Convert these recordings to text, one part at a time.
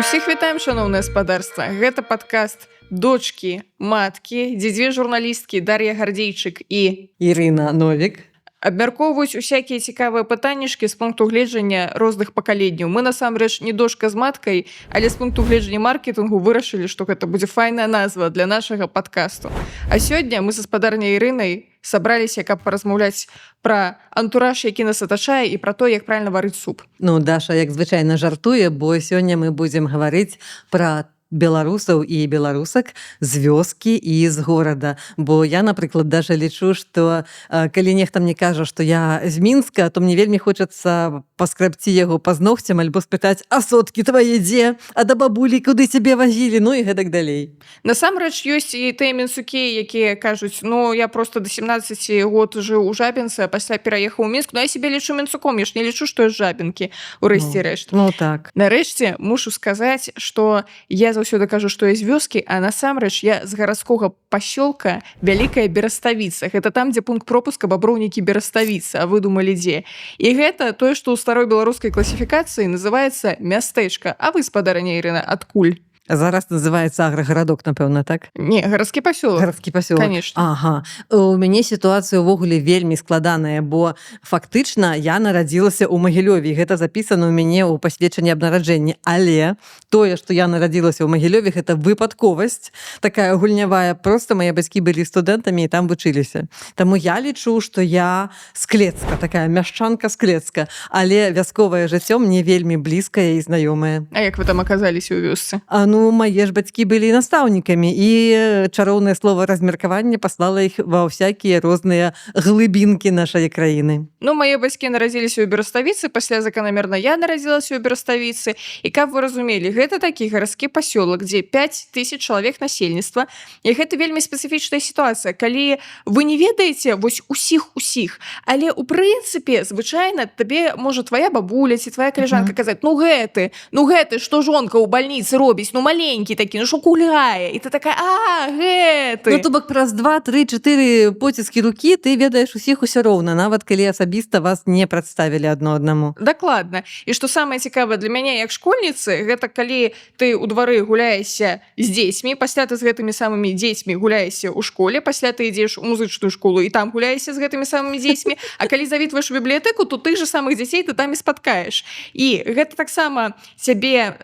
Усіх вітаем, шаноўнае спадарства. Гэта падкаст «Дочкі маткі», дзе дзве журналісткі, Дар'я Гардзейчык і Ірына Новік, абмяркоўваюць усякія цікавыя пытаннічкі з пункту гледжання розных пакаленняў. Мы насамрэч не дочка з маткай, але з пункту гледжання маркетынгу вырашылі, што гэта будзе файная назва для нашага падкасту. А сёння мы са спадарняй Ірынай сабраліся, каб паразмаўляць пра антураж, які нас атачае, і пра то, як правильно варыць суп. Ну, Даша, як звычайна, жартуе, бо сёння мы будзем гаварыць пра беларусаў і беларусак з вёскі і з горада. Бо я, напрыклад, даже лічу, што калі нехта мне кажа, што я з Мінска, то мне вельмі хочацца паскрабці яго па ногцем альбо спытаць: «А соткі твае дзе? А да бабулі куды цябе вазілі?» Ну і гэтак далей. Насамрэч ёсць і тыя мінсукі, якія кажуць: «Ну, я просто до 17 год жыў у Жабінцы, а пасля пераехаў у Мінск. Ну, я себе лічу мінсуком, я ж не лічу, што я з Жабінкі урэшце рэшт». Ну так. Нарэшце мушу сказаць, што я заўсёды кажу, што я з вёскі, а насамрэч я з гарадскога пасёлка Вялікая Бераставіца. Гэта там, дзе пункт пропуска Баброўнікі — Бераставіца, а вы думалі дзе? І гэта тое, што ў старой беларускай класіфікацыі называецца мястэчка. А вы, спадарня Ірына, адкуль? Зараз называется аграгарадок, напэўна, так? Не, гарадскі пасёлак. Гарадскі пасёлак. Конечно. Ага. У мяне сітуацыя ўвогуле вельмі складаная, бо фактычна я нарадзілася ў Магілёве, і гэта запісана ў мяне ў пасведчанні аб нараджэнні. Але тое, што я нарадзілася ў Магілёве, гэта выпадковасць такая гульнявая. Просто мае бацькі былі студэнтамі і там вучыліся. Таму я лічу, што я з Клецка, такая мяшчанка з Клецка, але вясковае жыццё мне вельмі блізкае і знаёмае. А як вы там аказаліся, ў вёсцы? А, ну, мае ж бацькі былі настаўнікамі, і чароўнае слова «размеркаванне» паслала іх ва ўсякія розныя глыбінкі нашай краіны. Ну, мае бацькі нарадзіліся ў Бераставіцы, пасля заканамерна я нарадзілася ў Бераставіцы. І каб вы разумелі, гэта такі гарадскі пасёлак, дзе 5000 чалавек насельніцтва. І гэта вельмі спецыфічная сітуацыя, калі вы не ведаеце вось усіх усіх, але у прынцыпе звычайна табе можа твоя бабуля ці твоя каляжанка казаць: «Ну гэты, ну гэты, што жонка ў бальніцы робіць, ну маленькі такі, ну што кульгае», і ты такая: «А, гэты». Ну, то бок праз 2, 3, 4 поціскі рукі ты ведаеш усіх усё роўна, нават калі асабіста вас не прадставілі адно аднаму. Дакладна. І што самае цікавае для мяне як школьніцы, гэта калі ты ў двары гуляешся з дзецьмі, пасля ты з гэтымі самымі дзецьмі гуляешся ў школе, пасля ты ідзеш у музычную школу і там гуляешся з гэтымі самымі дзецьмі, а калі завітваеш у бібліятэку, то тых же самых дзяцей ты там і спаткаеш. І гэта таксама цябе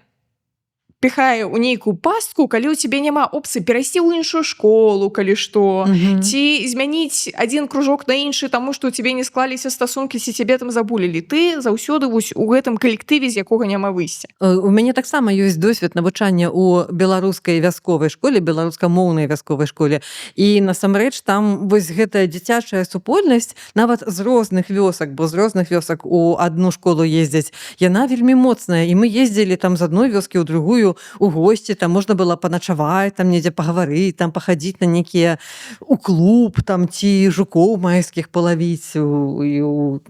піхае ў нейкую пастку, калі ў цябе няма опцыі перайсці ў іншую школу, калі што, ці змяніць адзін кружок на іншы, таму што ў цябе не склаліся стасункі ці цябе там забулілі. Ты заўсёды вось у гэтым калектыве, з якога няма выйсця. У мяне таксама ёсць досвед навучання ў беларускай вясковай школе, беларускамоўнай вясковай школе. І насамрэч там вось гэтая дзіцячая супольнасць, нават з розных вёсак, бо з розных вёсак у адну школу ездзяць, яна вельмі моцная. І мы ездзілі там з адной вёскі ў другую у госці, там можна было паначаваць, там недзе пагаварыць, там пахадзіць на нейкія у клуб там ці жукоў майскіх палавіць і у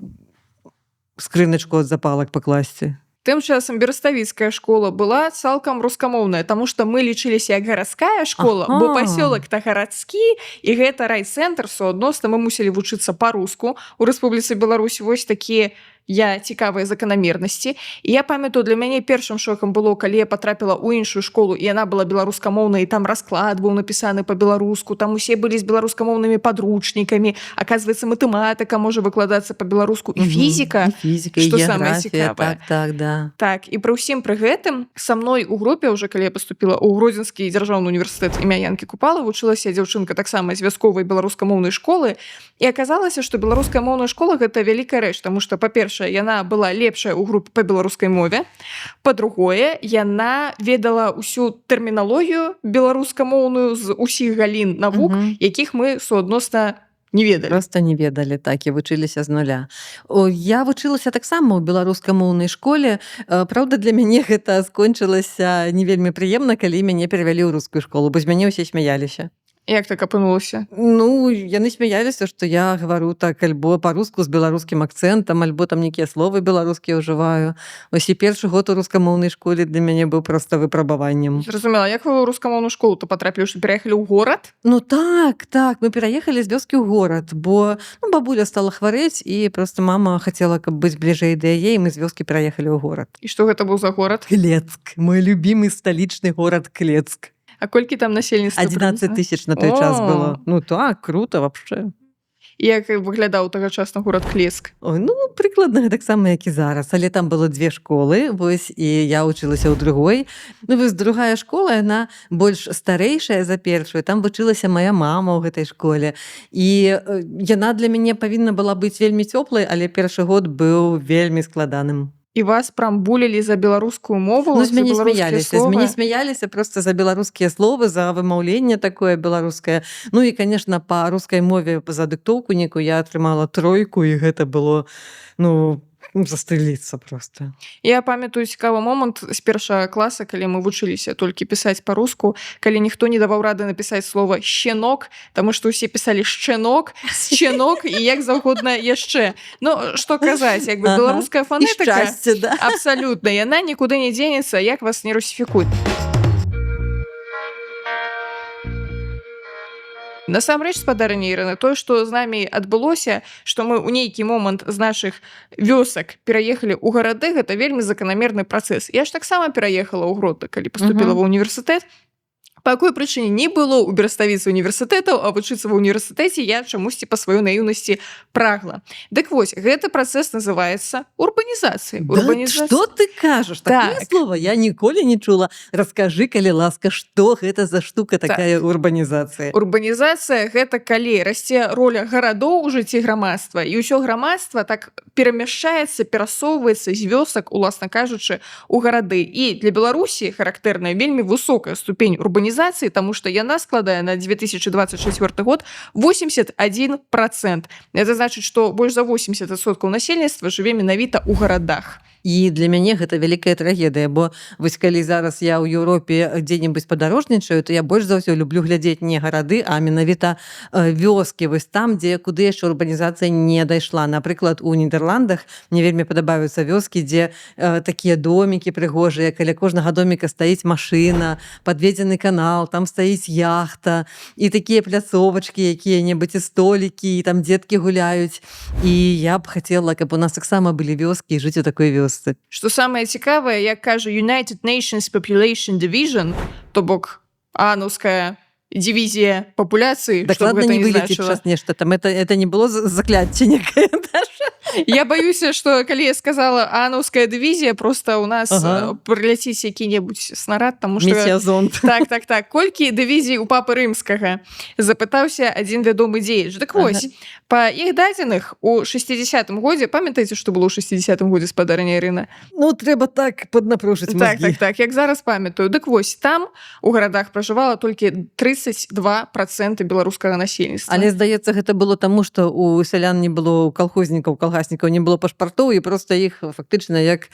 скрыначку ад запалак пакласці. Тым часам бераставіцкая школа была цалкам рускамоўная, таму што мы лічыліся як гарадская школа, бо пасёлак-то гарадскі, і гэта райцэнтр, суадносна мы мусілі вучыцца па-руску. У Рэспубліцы Беларусь вось такія я цікавыя заканамернасці. І я памятаю, для мяне першым шокам было, калі я патрапіла ў іншую школу і яна была беларускамоўная, і там расклад быў напісаны па-беларуску, там усе былі з беларускамоўнымі падручнікамі, оказывается, матэматыка можа выкладацца па-беларуску і фізіка. І фізіка, і што самае геаграфія, цікавае. Так, да. Так, і пры ўсім пры гэтым са мной у групе, уже калі я поступила ў Гродзенскі дзяржаўны універсітэт імя Янкі Купалы, вучылася дзяўчынка таксама з вясковай беларускамоўнай школы, і аказалася, што беларуская моўная школа — гэта вялікая рэч, таму што, па-першае, яна была лепшая ў групе па беларускай мове, па-другое, яна ведала ўсю тэрміналогію беларускамоўную з усіх галін навук, якіх мы суадносна не ведалі. Просто не ведалі, так, і вучыліся з нуля. О, я вучылася таксама ў беларускамоўнай школе. Праўда, для мяне гэта скончылася не вельмі прыемна, калі мяне перавялі ў рускую школу, бо з мяне ўсе смяяліся. Як так апынулася? Ну, яны смяяліся, што я гавару так альбо па-руску з беларускім акцэнтам, альбо там нейкія словы беларускія ўжываю. Вось, і першы год у рускамоўнай школе для мяне быў проста выпрабаваннем. Зразумела, як вы ў рускамоўную школу то патрапілі, што пераехалі ў горад? Ну так, мы пераехалі з вёскі ў горад, бо, ну, бабуля стала хварэць, і просто мама хацела, каб быць бліжэй да яе, і мы з вёскі пераехалі ў горад. І што гэта быў за горад? Клецк, мой любімы сталічны горад Клецк. А колькі там насельніцтва 11 прыблізна? тысяч на той час О! было. Ну так, круто вообще. І як выглядаў тагачасны горад Клецк? Ой, ну, прыкладна таксама, як і зараз, але там было дзве школы, вось, і я вучылася ў другой. Ну вось, другая школа, яна больш старэйшая за першую, там вучылася моя мама ў гэтай школе, і яна для мяне павінна была быць вельмі цёплай, але першы год быў вельмі складаным. І вас прям булілі за беларускую мову, Ну, з за мяне беларускія смяяліся, з мяне словы? смяяліся просто за беларускія словы, за вымаўленне такое беларускае. Ну і, конечно, па рускай мове за дыктоўку некую я атрымала тройку, і гэта было, ну, застрэліцца просто. Я памятаю цікавы момант з першага класа, калі мы вучыліся толькі пісаць па-руску, калі ніхто не даваў рады напісаць слова «щенок», таму што ўсе пісалі «шчэнок», «сченок» і як заўгодна яшчэ. Ну, што казаць, як бы беларуская І фанетыка шчасце, да. абсалютна, яна нікуды не дзенецца, як вас не русіфікуюць. Насамрэч, спадарыня Ірына, тое, што з намі адбылося, што мы ў нейкі момант з нашых вёсак пераехалі ў гарады, гэта вельмі заканамерны працэс. Я ж таксама пераехала ў Гродна, калі паступіла ва універсітэт. Па якой прычыне не было ў Бераставіцы універсітэтаў, а вучыцца ва універсітэце я чамусьці па сваёй наіўнасці прагла. Дык вось, гэты працэс называецца урбанізацыяй. Да, што ты кажаш? Такое Так. слово я ніколі не чула. Раскажы, калі ласка, што гэта за штука такая урбанізацыя? Урбанізацыя гэта калі расце роля гарадоў у жыцці грамадства, і ўсё грамадства так перамяшчаецца, перасоўваецца з вёсак, уласна кажучы, у гарады. І для Беларусі характэрная вельмі высокая ступень урбанізацыі, таму што яна складае на 2024 год 81%. Это значыць, што больш за 80% насельніцтва жыве менавіта ў гарадах. І для мяне гэта вялікая трагедыя, бо вось калі зараз я ў Еўропе дзе-небудзь падарожнічаю, то я больш за ўсё люблю глядзець не гарады, а менавіта вёскі, вось там, дзе куды яшчэ урбанізацыя не дайшла. Напрыклад, у Нідерландах мне вельмі падабаюцца вёскі, дзе такія домікі прыгожыя, каля кожнага доміка стаіць машына, падведзены канал, там стаіць яхта і такія пляцовачкі якія-небудзь, і столікі, і там дзеткі гуляюць. І я б хацела, каб у нас таксама былі вёскі, і жыць у такой вёсцы. Што самае цікавае, як кажа United Nations Population Division, то бок ААНаўская дывізія папуляцыі, што б Дакладна гэта не не вылеціць значыла. час нешта там, это не было закляцце некае, Даша? Я баюся, што калі я сказала ААНаўская дывізія, просто у нас прыляціць які-небудзь снарад, таму што Метеозонд. Так. Колькі дывізій у папы рымскага? Запытаўся адзін вядомы дзеяч. Дык вось, па іх дадзеных у 60-м годзе, памятаеце, што было ў 60-м годзе, спадарыня Ірына? Ну, трэба так паднапружыць Так, мозгі. так, як зараз памятаю. Дык вось, там у гарадах пражывала толькі 32% беларускага насельніцтва. Але, здаецца, гэта было таму, што у сялян не было, у калхознікаў, калгаснікаў не было пашпартоў, і просто іх фактычна як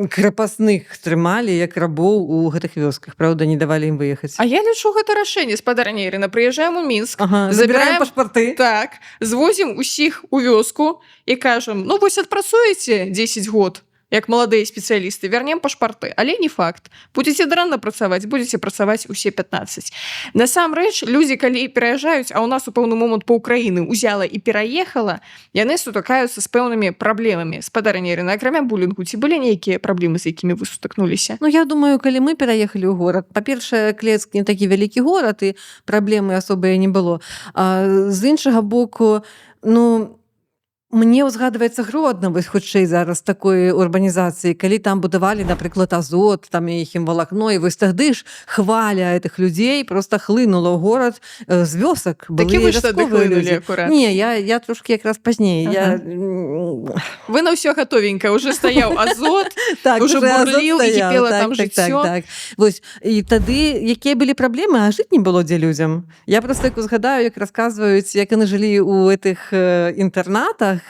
крапасных трымалі, як рабоў у гэтых вёсках, праўда, не давалі ім выехаць. А я лічу, гэта рашэнне, спадарыня Ірына. Прыязджаем у Мінск, Забіраем забіраем пашпарты. Так, звозім усіх у вёску і кажам: ну вось, адпрацуеце 10 год як маладыя спецыялісты, вернем пашпарты. Але не факт. Будете дрэнна працаваць, будете працаваць усе 15. Насамрэч, людзі, калі пераязджаюць, а ў нас у пэўны момант па Украіны узяла і пераехала, яны сутыкаюцца з пэўнымі праблемамі. Спадарыня Ірына, акрамя булінгу, ці былі нейкія праблемы, з якімі вы сутыкнуліся? Ну, я думаю, калі мы пераехалі ў горад, па-першае, Клецк не такі вялікі горад, і праблемы асобыя не было. А з іншага боку, ну, мне ўзгадваецца Гродна, вось хутчэй зараз такой урбанізацыі, калі там будавалі, напрыклад, Азот, там і хімвалакно, і вось тады ж хваля гэтых людзей просто хлынула ў горад з вёсак. Такі Былі вы ж тады вясковыя хлынулі людзі. акурат. Не, я трошки якраз пазней. Я, Вы на ўсё гатовенька, уже стаяў азот. Так, уже уже азот бурліў і стаяў, кіпела так, там так, жыццё. Так. Вось, і тады якія былі праблемы, а жыць не было дзе людзям. Я просто як узгадаю, як расказваюць, як яны жылі ў гэтых інтэрнатах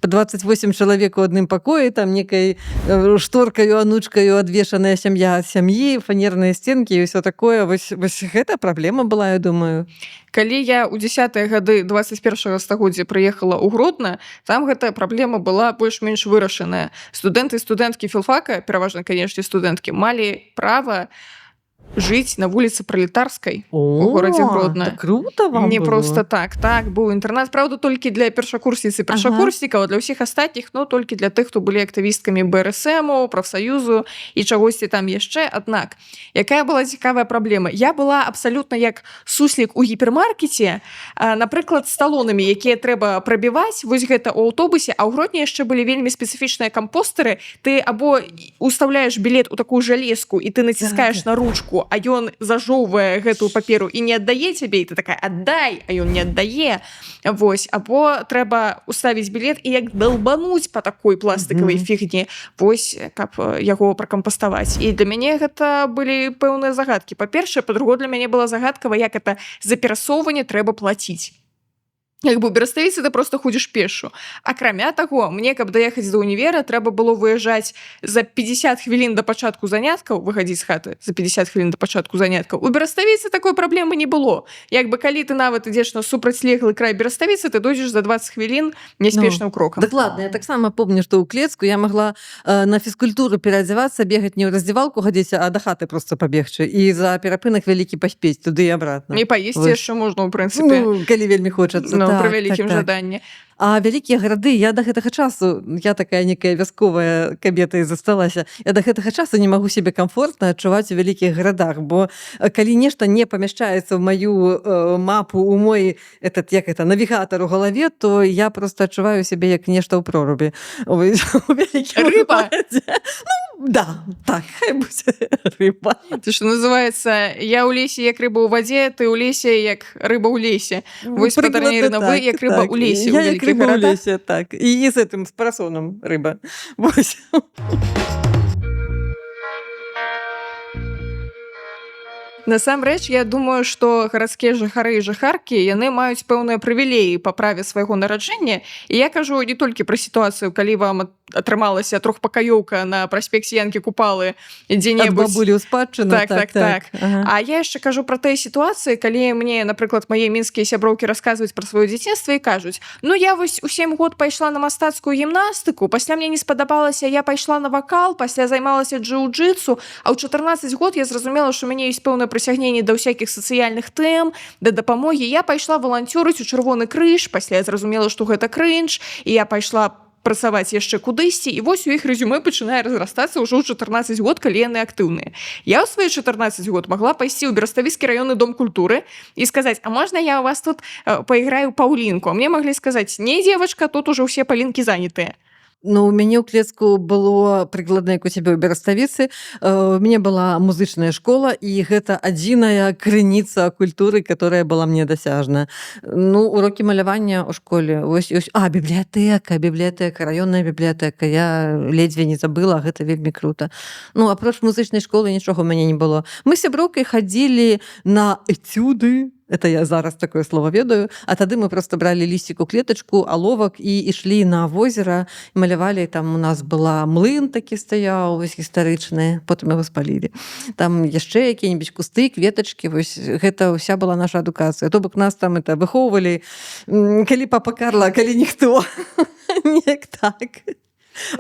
по 28 чалавек у адным пакоі, там некай шторкаю, анучкаю адвешаная сям'я ад сям'і, фанерныя сценкі і ўсё такое. Вось гэта праблема была, я думаю. Калі я ў 10 гады 21 стагоддзя прыехала ў Гродна, там гэтая праблема была больш-менш вырашаная. Студэнты і студэнткі філфака, пераважна, канешне, студэнткі, малі права жыць на вуліцы Пралетарскай у горадзе Гродно. Так круто вам Не было. просто так. Так, быў інтэрнат, праўда, толькі для першакурсніц і першакурснікаў, а для ўсіх астатніх, ну, толькі для тых, хто былі актывісткамі БРСМу, прафсаюзу і чагосьці там яшчэ. Аднак якая была цікавая праблема: я была абсалютна як суслік у гіпермаркеце, напрыклад, з талонамі, якія трэба прабіваць вось гэта ў аўтобусе. А ў Гродні яшчэ былі вельмі спецыфічныя кампостары: ты або уставляеш білет у такую жалезку і ты націскаеш на ручку, а ён зажоўвае гэтую паперу і не аддае цябе, і ты такая: «Аддай», а ён не аддае. Вось, або трэба уставіць білет і як долбануць по такой пластыкавай фігні, вось, каб яго пракампаставаць. І для мяне гэта былі пэўныя загадкі, па-першае. Па-другое, для мяне была загадкава, як это за перасоўванне трэба плаціць. Як бы у Бераставіцы ты просто ходзіш пешу. Акрамя таго, мне, каб даехаць да універа, трэба было выязджаць за 50 хвілін да пачатку заняткаў, выхадзіць з хаты за 50 хвілін да пачатку заняткаў. У Бераставіцы такой праблемы не было. Як бы калі ты нават ідзеш на супрацьлеглы край Бераставіцы, ты дойдзеш за 20 хвілін няспешным крокам. Дакладна, я таксама помню, што ў Клецку я магла на фізкультуру пераадзявацца, бегаць, не ў раздзявалку хадзіць, а да хаты просто пабегчы і за перапынак вялікі паспець туды і обратно. І паесці Вось. яшчэ можна, ў прынцыпе. Ну, калі вельмі хочацца. Ну, Так, пры вялікім так. жаданні. А вялікія гарады, я да гэтага часу, я такая некая вясковая кабета і засталася. Я да гэтага часу не магу сябе камфортна адчуваць у вялікіх гарадах, бо калі нешта не памяшчаецца ў маю мапу, у мой этот, як это, навігатар у галаве, то я просто адчуваю сябе як нешта ў прорубі. Ой, у вялікім Рыба? горадзе. Ну, да, так, хай будзе рыба. Это что называется: я ў лесе як рыба ў вадзе, ты ў лесе як рыба ў лесе. Вось, спадарыня Ірына, вы як рыба ў лесе Я ў як вялікіх рыба ў гарадах. лесе, так. І з гэтым, з парасонам рыба. Вось. Насамрэч, я думаю, што гарадскія жыхары і жыхаркі, яны маюць пэўныя прывілеі па праве свайго нараджэння. І я кажу не толькі пра сітуацыю, калі вам атрымалася трохпакаёўка на праспекце Янкі Купалы Ад дзе-небудзь. бабулі ў спадчыну. Так. Ага. А я яшчэ кажу пра тыя сітуацыі, калі мне, напрыклад, мае мінскія сяброўкі расказваюць пра сваё дзяцінства і кажуць: «Ну, я вось у 7 год пайшла на мастацкую гімнастыку, пасля мне не спадабалася, я пайшла на вакал, пасля займалася джиу-джитсу, а ў 14 год я зразумела, што у мяне ёсць пэўнае прыцягненне да ўсякіх сацыяльных тэм, да дапамогі, я пайшла валанцёрыць у Чырвоны крыж, пасля я зразумела, што гэта крынж, і я пайшла працаваць яшчэ кудысьці». І вось у іх рэзюмэ пачынае разрастацца ўжо ў 14 год, калі яны актыўныя. Я ў свае 14 год могла пайсці ў Бераставіцкі раённы дом культуры і сказаць: «А можна я у вас тут поиграю Паўлінку?» А мне маглі сказаць: «Не, девочка, тут уже ўсе Палінкі занятыя». Ну, у мяне ў Клецку было прыкладна як у цябе ў Бераставіцы. У мяне была музычная школа, і гэта адзіная крыніца культуры, которая была мне дасяжна. Ну, урокі малявання ў школе. Вось. А, бібліятэка, бібліятэка, раённая бібліятэка. Я ледзьве не забыла, гэта вельмі круто. Ну, апроч музычнай школы нічога ў мяне не было. Мы з сяброўкай хадзілі на этюды. Это я зараз такое слово ведаю. А тады мы просто бралі лісцік у клетачку, аловак і ішлі на возера, малявалі. Там у нас была млын такі стаяў, вось, гістарычны, потым яго спалілі. Там яшчэ якія-небудзь кусты, кветачкі, вось гэта ўся была наша адукацыя. То бок нас там это выхоўвалі, калі папа Карла, а калі ніхто. Неяк так.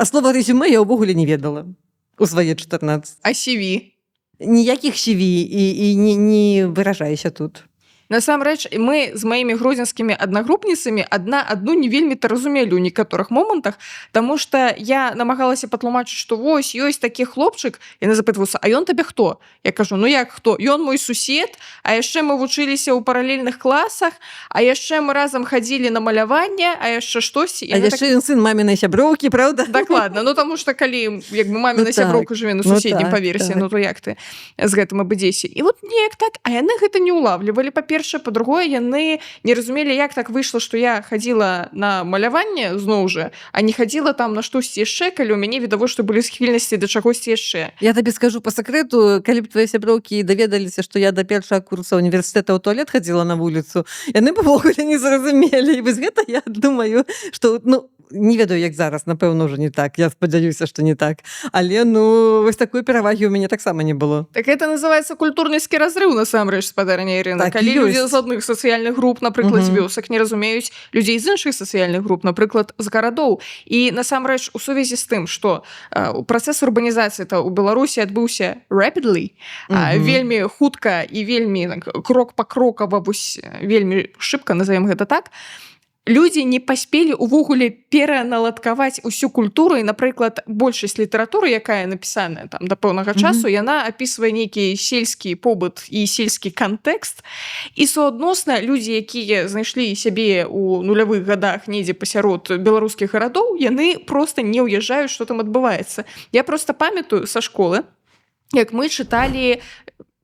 А слова рэзюмэ я ўвогуле не ведала у свае 14. А CV? Ніякіх CV і не выражайся тут. Насамрэч, мы з маімі гродзенскімі аднагрупніцамі адна адну не вельмі-то разумелі ў некаторых момантах, таму што я намагалася патлумачыць, што вось ёсць такі хлопчык, яны запытваюцца: «А ён табе хто?» Я кажу: «Ну як хто? Ён мой сусед, а яшчэ мы вучыліся ў паралельных класах, а яшчэ мы разам хадзілі на маляванне, а яшчэ штосьці». А яшчэ ён сын мамінай сяброўкі, праўда? Дакладна. Ну, таму што калі як бы маміна Ну, так. сяброўка жыве на Ну, суседнім так, паверсе, так. ну то як ты з гэтым абыдзешся? І вот неяк так, а яны гэта не ўлавлівалі, па-першае. па-першае. Па-другое, яны не разумелі, як так выйшла, што я хадзіла на маляванне зноў жа, а не хадзіла там на штосьці яшчэ, калі ў мяне відавочна былі схільнасці да чагосьці яшчэ. Я табе скажу по сакрэту, калі б твои сяброўкі даведаліся, што я да першага курса універсітэта ў туалет хадзіла на вуліцу, яны б увогуле не зразумелі. І вось гэта, я думаю, што, ну, не ведаю, як зараз, напэўна, ўжо не так, я спадзяюся, што не так, але, ну, вось такой перавагі ў мяне таксама не было. Так это называется культурніцкі разрыў насамрэч, спадарня Ірына. Так, калі людзі ёсць. з адных сацыяльных груп, напрыклад, Мгм. вёсак, не разумеюць людзей з іншых сацыяльных груп, напрыклад, з гарадоў. І насамрэч у сувязі з тым, што працэс урбанізацыі то ў Беларусі адбыўся rapidly, вельмі хутка і вельмі так, крок пакрокава, вось вельмі шыбка, назовем гэта так, людзі не паспелі увогуле пераналадкаваць усю культуру. І, напрыклад, большасць літаратуры, якая напісаная там да пэўнага часу, яна апісвае нейкі сельскі побыт і сельскі кантэкст, і суадносна людзі, якія знайшлі сябе ў нулявых гадах недзе пасярод беларускіх гарадоў, яны просто не ўязджаюць, што там адбываецца. Я просто памятаю са школы, як мы чыталі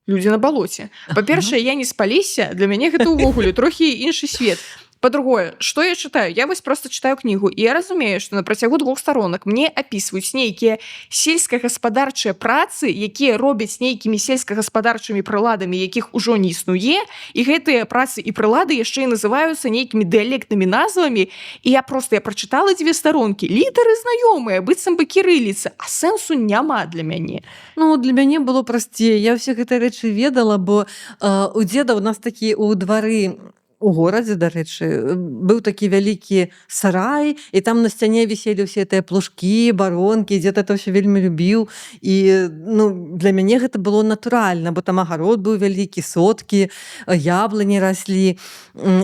«Людзі на балоце». Па-першае, я не з Палесся, для мяне гэта ўвогуле трохі іншы свет. Па-другое, что я читаю? Я вось просто читаю кнігу, і я разумею, што на працягу двух старонак мне апісваюць нейкія сельскагаспадарчыя працы, якія робяць нейкімі сельскагаспадарчымі прыладамі, якіх ужо не існуе, і гэтыя працы і прылады яшчэ і называюцца нейкімі дыялектнымі назвамі. І я просто, я прачытала дзве старонкі, літары знаёмыя, быццам бы кірыліца, а сэнсу няма для мяне. Ну, для мяне было прасцей, я ўсе гэтыя рэчы ведала, бо у дзеда у нас такі у двары, у горадзе, дарэчы, быў такі вялікі сарай, і там на сцяне віселі ўсе гэтыя плужкі, баронкі, дзед это ўсё вельмі любіў. І, ну, для мяне гэта было натуральна, бо там агарод быў вялікі, соткі, яблыні раслі.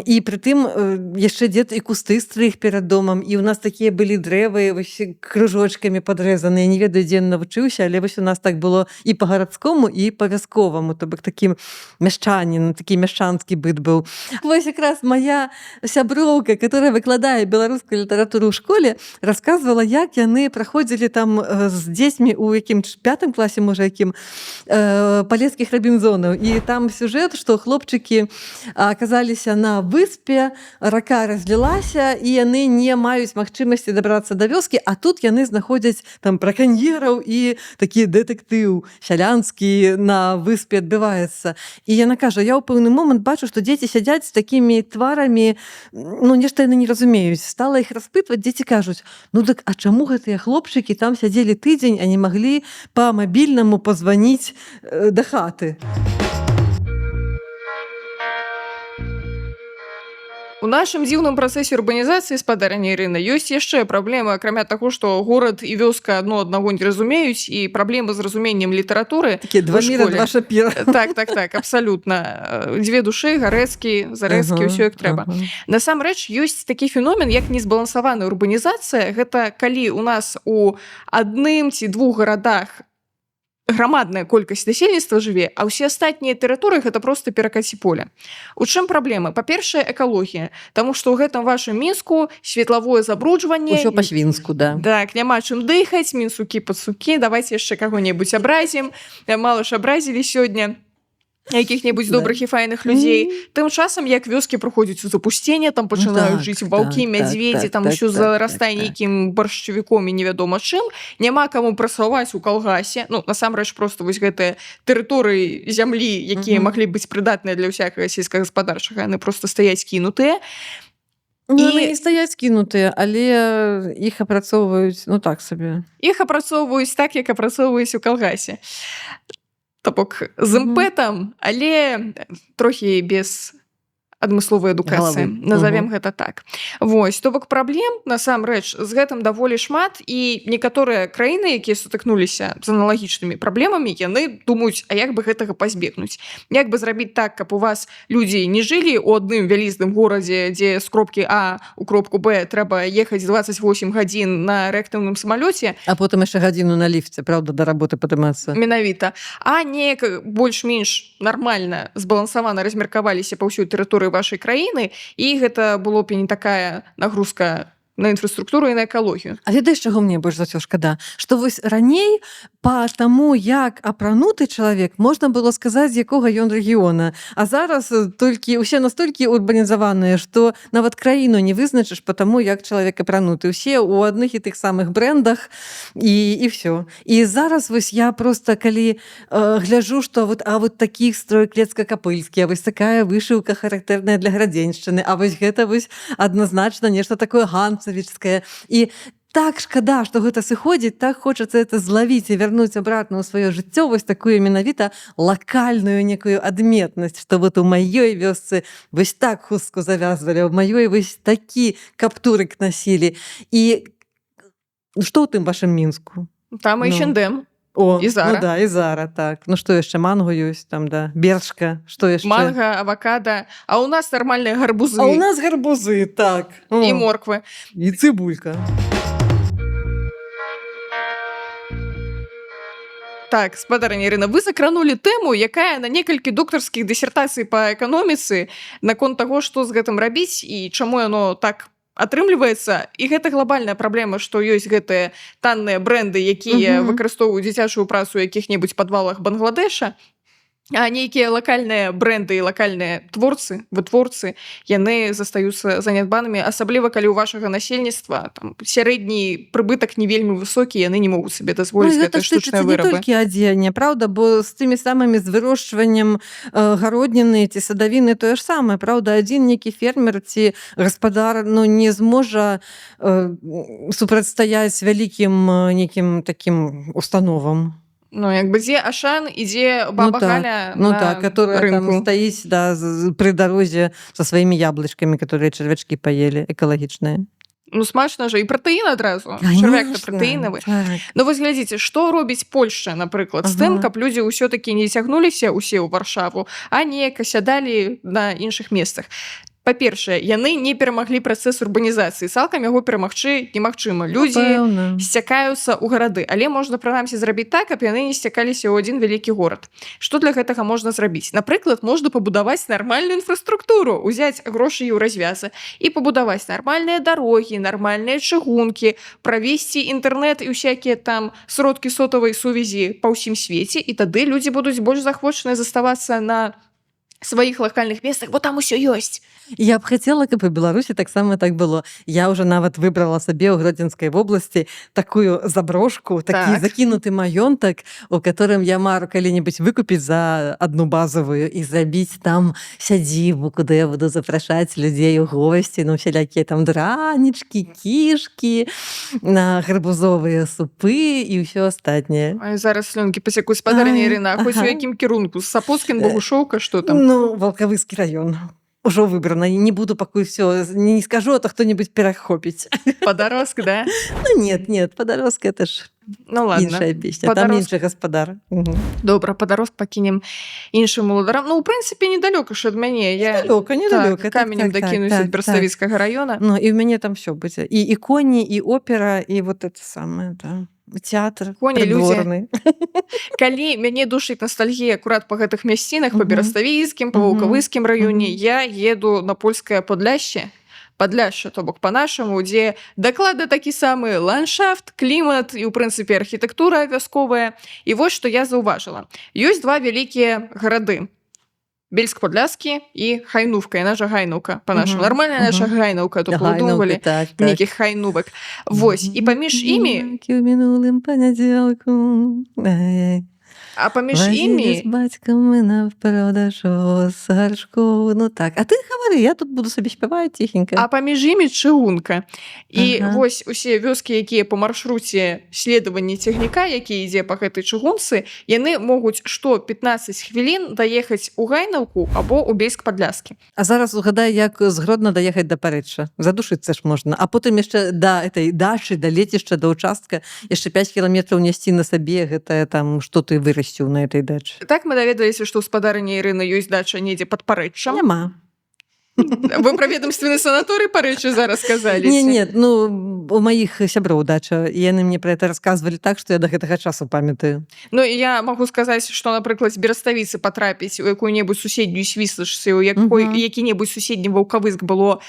І прытым яшчэ дзед і кусты стрыг перад домам, і ў нас такія былі дрэвы вось крыжочкамі падрэзаныя, не ведаю, дзе ён навучыўся, але вось у нас так было і па-гарадскому, і па-вясковаму, то бок такі мяшчанін, такі мяшчанскі быт быў. Вось якраз моя сяброўка, которая выкладае беларускую літаратуру ў школе, рассказывала, як яны праходзілі там з дзецьмі у якім пятым класе, можа, якім, «Палескіх Рабінзонаў». І там сюжэт, што хлопчыкі аказаліся на выспе, рака разлілася, і яны не маюць магчымасці дабрацца да вёскі, а тут яны знаходзяць там браканьераў, і такі дэтэктыў сялянскі на выспе адбываецца. І яна кажа: «Я ў пэўны момант бачу, што дзеці сядзяць з такімі тварамі, ну, нешта яны не разумеюць». Стала іх распытваць, дзеці кажуць: «Ну дык а чаму гэтыя хлопчыкі там сядзелі тыдзень, а не маглі па мабільнаму пазваніць да хаты?» У нашым дзіўным працэсе урбанізацыі, спадарня Ірына, ёсць яшчэ праблема, акрамя таго, што горад і вёска адно аднаго не разумеюць, і праблемы з разуменнем літаратуры. Такія два у мира, школе. два Шапіра. Так, абсалютна. «Дзве душы», Гарэцкі, Зарэцкі, ўсё як трэба. Насамрэч ёсць такі феномен, як незбалансаваная урбанізацыя. Гэта калі у нас у адным ці двух гарадах грамадная колькасць насельніцтва жыве, а ўсе астатнія тэрыторыі — гэта просто перакаці поля. У чым праблема? Па-першае, экалогія. Таму што ў гэтым вашым Мінску светлавое забруджванне. Усё па-свінску, да. Так, няма чым дыхаць, мінсукі, пацукі, давайте яшчэ каго-небудзь абразім. Мала ж абразілі сёння якіх-небудзь добрых і файных людзей. Тым часам як вёскі праходзяць у запусценне, там пачынаюць жыць ваўкі, мядзведзі, там усё зарастае нейкім баршчавіком і невядома чым. Няма каму працаваць у калгасе. Ну, насамрэч просто вось гэтыя тэрыторыі зямлі, якія маглі быць прыдатныя для ўсякага сельскагаспадарчага, яны просто стаяць кінутыя. Ну, яны не стаяць кінутыя, але іх апрацоўваюць, ну, так сабе. Іх апрацоўваюць так, як апрацоўваюць у калгасе. То бок з імпэтам, але трохі без адмысловай адукацыі, Галавы. назовем гэта так. Вось, то бок праблем насамрэч з гэтым даволі шмат, і некаторыя краіны, якія сутыкнуліся з аналагічнымі праблемамі, яны думаюць, а як бы гэтага пазбегнуць, як бы зрабіць так, каб у вас людзі не жылі ў адным вялізным горадзе, дзе з кропкі А у кропку Б трэба ехаць 28 гадзін на рэактыўным самалёце, А потым яшчэ гадзіну на ліфце, праўда, да работы падымацца. Менавіта. А неяк больш-менш нармальна, збалансавана размеркаваліся па ўсёй тэрыторыі вашай краіны, і гэта было б і не такая нагрузка на інфраструктуру і на экалогію. А ведаеш, чаго мне больш за ўсё шкада? Што вось раней Па таму, як апрануты чалавек, можна было сказаць, з якога ён рэгіёна. А зараз толькі ўсе настолькі урбанізаваныя, што нават краіну не вызначыш па таму, як чалавек апрануты. Усе ў адных і тых самых брэндах, і всё. І зараз вось я просто калі гляжу, што вот, а вот такіх строй клецка-капыльскі, а вось такая вышыўка характэрная для Градзеншчыны, а вось гэта вось адназначна нешта такое ганцавіцкае. І так шкада, што гэта сыходзіць, так хочацца это злавіць і вярнуць обратно ў сваё жыццё вось такую менавіта лакальную некую адметнасць, што вот у маёй вёсцы вось так хустку завязвалі, а ў маёй вось такі каптурык насілі. І што ў тым вашым Мінску? Там Ну. H&M. О, І Зара. Ну да, і Зара, так. Ну што яшчэ, манго ёсць там, да, Бершка, што яшчэ? Манго, авакадо. А у нас нармальныя гарбузы. А у нас гарбузы, так. І О, морквы. І цыбулька. Так, спадарыня Ірына, вы закранулі тэму, якая на некалькі доктарскіх дысертацый па эканоміцы наконт таго, што з гэтым рабіць і чаму яно так атрымліваецца. І гэта глобальная праблема, што ёсць гэтыя танныя бренды, якія выкарыстоўваюць дзіцячую працу ў якіх-небудзь падвалах Бангладэша, а нейкія лакальныя бренды і лакальныя творцы, вытворцы, яны застаюцца занядбанымі, асабліва калі ў вашага насельніцтва там сярэдні прыбытак не вельмі высокі, яны не могуць сабе дазволіць Ну, і гэта гэтыя ж тычыцца штучныя не вырабы. толькі адзення, праўда, бо з тымі самымі з вырошчваннем гародніны ці садавіны тое ж самае, праўда, адзін нейкі фермер ці гаспадар, ну, не зможа супрацьстаяць вялікім нейкім такім установам. Ну, як бы дзе Ашан і дзе баба Ну так, Галя ну на так, которая там рынку. стаіць, да, пры дарозе со сваімі яблычкамі, которые чарвячкі паелі, экалагічныя. Ну, смачна жа, і пратэін адразу. Чарвяк-то пратэінавы. Так. Ну вось глядзіце, што робіць Польшча, напрыклад, з тым, каб людзі ўсё-такі не цягнуліся ўсе ў Варшаву, а неяк асядалі на іншых месцах. Па-першае, яны не перамаглі працэс урбанізацыі. Цалкам яго перамагчы немагчыма. Людзі Напэўна. сцякаюцца ў гарады, але можна прынамсі зрабіць так, каб яны не сцякаліся ў адзін вялікі горад. Што для гэтага можна зрабіць? Напрыклад, можна пабудаваць нармальную інфраструктуру, узяць грошы Еўразвяза і пабудаваць нармальныя дарогі, нармальныя чыгункі, правесці інтэрнэт і ўсякія там сродкі сотавай сувязі па ўсім свеце, і тады людзі будуць больш захвочаныя заставацца на сваіх лакальных месцах, бо там усё ёсць. Я б хацела, каб у Беларусі таксама так было. Я ўжо нават выбрала сабе ў Гродзенскай вобласці такую заброшку, такі закінуты маёнтак, у которым я мару калі-небудзь выкупіць за одну базовую і зрабіць там сядзібу, куды я буду запрашаць людзей у госці, ну, усялякія там дранічкі, кішкі, на гарбузовыя супы і ўсё астатняе. Ай, зараз слюнкі пацякуць, спадарыня Ірына, а хоць у якім кірунку? Сапоцкін, Богушоўка, што там? Ну, Валкавыскі раён. Ужо выбрана. Не буду пакуль всё, не скажу, а то кто-нибудь перахопіць. Падароск, да? Ну, нет, нет, Падароск это ж Ну, ладно. іншая песня. Там Падароск. іншы гаспадар. Добра, Падароск пакінем іншым уладарам. Ну, у прынцыпе, недалёка ж ад мяне. Я Недалёка, недалёка. так, каменем дакінусь ад Бераставіцкага раёна. Ну, і ў мяне там всё будзе. І коні, і опера, і вот это самое, да. Театр Коні, людзі. придворны. Калі мяне душыць ностальгія акурат па гэтых мясцінах, па Бераставіцкім, па Ваўкавыскім раёне, я еду на польскае Подляшше, Падляшша, то бок па-нашаму, дзе дакладна такі самы ландшафт, клімат і, ў прынцыпе, архітэктура вясковая. І вось што я заўважыла. Ёсць два вялікія гарады. Бельск-Подляскі і Хайнувка, яна жа Гайнуўка па-нашаму. Нармальная наша Гайнуўка, то Гайнуўка, прыдумвалі так. нейкіх хайнувак. Вось, і паміж імі Як і ў мінулым панядзелку. Ай-яй. А паміж Вазілі імі з бацькам мы на продаж гаршкоў. Ну так, а ты гавары, я тут буду сабе спяваць ціхенька. А паміж імі чыгунка. І вось усе вёскі, якія па маршруце следавання цягніка, які ідзе па гэтай чыгунцы, яны могуць што 15 хвілін даехаць у Гайнаўку або ў Бельск-Падляскі. А зараз угадай, як з Гродна даехаць да Парэчча. Задушыцца ж можна. А потым яшчэ да этой дачы, да лецішча, да участка яшчэ 5 кіламетраў несці на сабе гэтае там, што ты вырасціў на этой дачы. Так мы даведаліся, што ў спадарыні Ірыны ёсць дача недзе пад Парэччам. Няма. Вы пра ведомственны санаторый Парэчча зараз сказалі? Не, нет, ну, у маіх сяброў дача, і яны мне пра это рассказывалі так, што я да гэтага часу памятаю. Ну, і я магу сказаць, што, напрыклад, з Бераставіцы патрапіць у якую-небудзь суседнюю Свіслач, у якой які-небудзь суседні Ваўкавыск было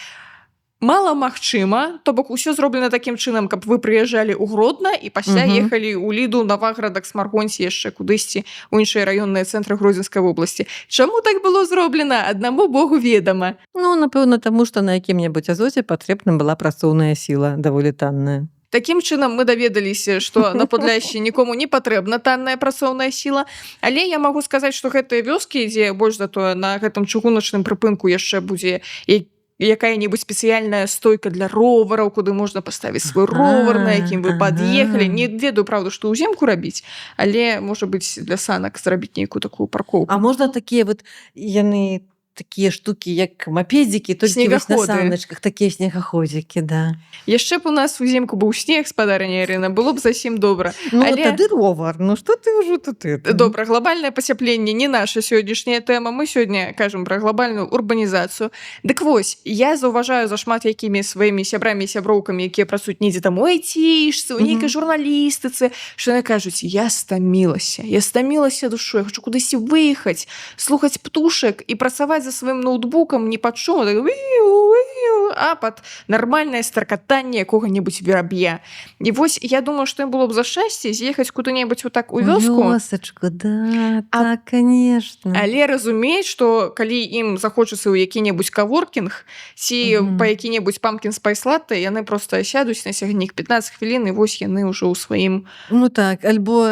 Мала магчыма, то бок усё зроблена такім чынам, каб вы прыязджалі ў Гродна і пасля ехалі ў Ліду, Наваградак, Смаргонь ці яшчэ кудысьці у іншыя раённыя цэнтры Гродзенскай вобласці. Чаму так было зроблена, аднаму Богу ведама. Ну, напэўна, таму што на якім-небудзь Азоце патрэбна была працоўная сіла даволі танная. Такім чынам мы даведаліся, што на Падляшші нікому не патрэбна танная працоўная сіла. Але я магу сказаць, што гэтыя вёскі, дзе больш за тое на гэтым чыгуначным прыпынку яшчэ будзе якая-небудзь спецыяльная стойка для ровараў, куды можна паставіць свой ровар, на якім вы пад'ехалі. Не ведаю, праўда, што ўзімку рабіць, але можа быць, для санак зрабіць нейкую такую паркоўку. А можна такія вот, яны такія штукі, як мапедзікі, толькі вось на Снегаходы. саначках, такія снегаходзікі, да. Яшчэ б у нас узімку быў снег, спадарыня Ірына, было б зусім добра. Ну, Але тады ровар, ну што ты ўжо тут это? Добра, глобальнае пацяпленне не наша сённяшняя тэма. Мы сёння кажам пра глобальную урбанізацыю. Дык вось, я заўважаю за шмат якімі сваімі сябрамі і сяброўкамі, якія працуюць недзе там у айцішцы, у нейкай журналістыцы, што яны кажуць: «Я стамілася, я стамілася душой, я хочу кудысьці выехаць, слухаць птушак і працаваць за сваім ноутбукам не пад шум, так, «Уіу, уіу», а пад нармальнае стракатанне якога-небудзь вераб'я». І вось я думаю, што ім было б за шчасце з'ехаць куды-небудзь вот так у вёску. Вёсачку, да, так, конечно. Але разумець, што калі ім захочацца ў які-небудзь каворкінг ці па які-небудзь pumpkin spice латте, яны просто сядуць на цягнік 15 хвілін, і вось яны ўжо ў сваім Ну так, альбо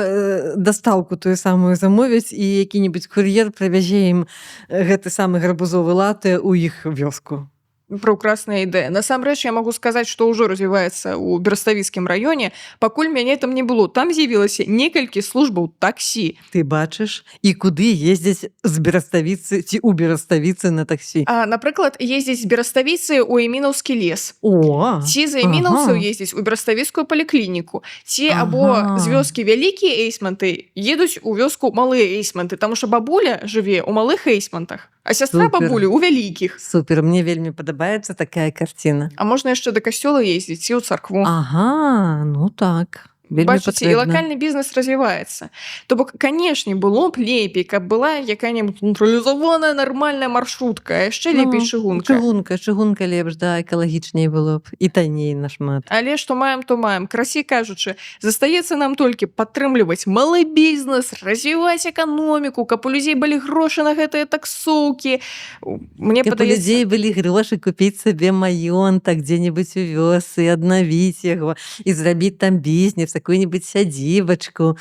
дастаўку тую самую замовіць, і які-небудзь кур'ер прывязе ім гэты самы гарбузовы латэ ў іх вёску. Прекрасная ідэя. Насамрэч я магу сказаць, што ўжо развіваецца ў Бераставіцкім раёне. Пакуль мяне там не было, там з'явілася некалькі службаў таксі. Ты бачыш, і куды ездзяць з Бераставіцы ці ў Бераставіцы на таксі? А, напрыклад, ездзіць з Бераставіцы ў Эмінаўскі лес. О, Ці з Эмінаўцаў ездзіць у Бераставіцкую паліклініку. Ці або з вёскі Вялікія Эйсманты едуць у вёску Малыя Эйсманты, таму што бабуля жыве ў Малых Эйсмантах, а сястра Супер. бабулі ў Вялікіх. Супер, мне вельмі падабаецца такая карціна. А можна яшчэ да касцёла ездзіць ці ў царкву. Ага, ну так. Вельмі Бачыце, і патрэбна. лакальны бізнес развіваецца. То бок, канешне, было б лепей, каб была якая-небудзь цэнтралізаваная нармальная маршрутка, а яшчэ лепей Ну, чыгунка. Чыгунка, чыгунка лепш, да, экалагічней было б і танней нашмат. Але што маем, то маем. Карацей кажучы, застаецца нам толькі падтрымліваць малы бізнес, развіваць эканоміку, каб у людзей былі грошы на гэтыя таксоўкі. Мне Каб у падаецца, людзей былі грошы купіць сабе маёнтак дзе-небудзь у вёсцы, аднавіць яго і зрабіць там бізнес, какую-нибудь сядзібачку,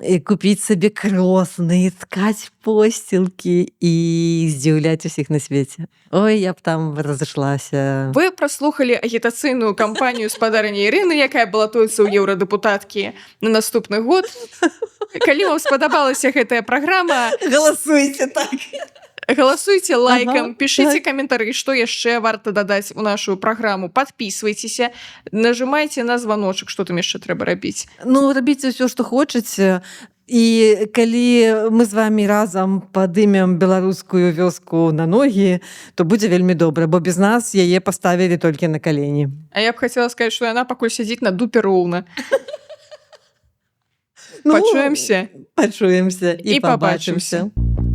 і купіць сабе кросны, ткаць посцілкі і здзіўляць усіх на свеце. Ой, я б там разышлася. Вы праслухалі агітацыйную кампанію спадарыні Ірыны, якая балатуецца ў еўрадэпутаткі на наступны год. Калі вам спадабалася гэтая праграма, Галасуйце, так. галасуйце лайкам, пішыце каментары, што яшчэ варта дадаць у нашу праграму, падпісвайцеся, нажимайте на званочак, што там яшчэ трэба рабіць. Ну, рабіце ўсё, што хочаце. І калі мы з вами разам падымем беларускую вёску на ногі, то будзе вельмі добра, бо без нас яе паставілі толькі на калені. А я б хацела сказаць, што яна пакуль сядзіць на дупе роўна. Ну, Пачуемся. Пачуемся і І пабачымся. пабачымся.